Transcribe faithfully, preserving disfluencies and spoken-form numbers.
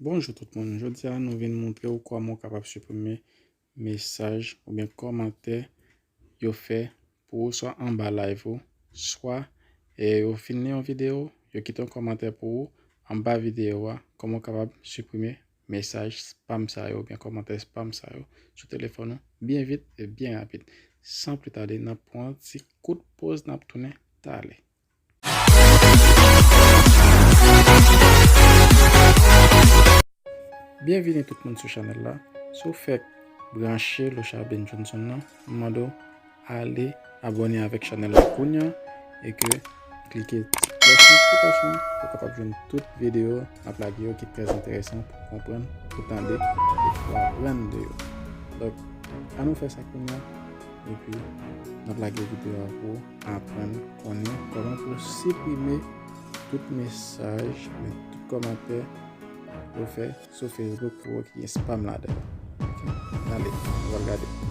Bonjou tout moun, jodi a nou vin montre w kòman w kapab siprime mesaj oubyen kòmantè yo fè pou ou swa anba live ou, swa e yo fin li yon videyo, yo kite yon kòmantè pou ou anba videyo a, kòman w kapab siprime mesaj spam sa yo oubyen kòmantè spam sa yo sou telefòn ou byen vit e byen rapid. San pli tade, n ap pran yon ti kout poz, n ap tounen talè. Byenvini tout moun sou chanèl la. Si w fèk branche Lochard Ben Johnson nan, m mande w ale abòne avèk chanèl la kounya e ke klike ti klòch notifikasyon pou w kapab jwenn tout videyo n ap lage yo ki trè enteresan pou w konprann, pou w tande e pou w aprann de yo. Donk, ann nou fè sa kounya epi n ap lage videyo a pou w aprann konnen kòman pou w siprime tout mesaj, men tout kòmantè yo fè sou Facebook pou ou ki gen spam ladan l. Ok? N ale, nou pral gade.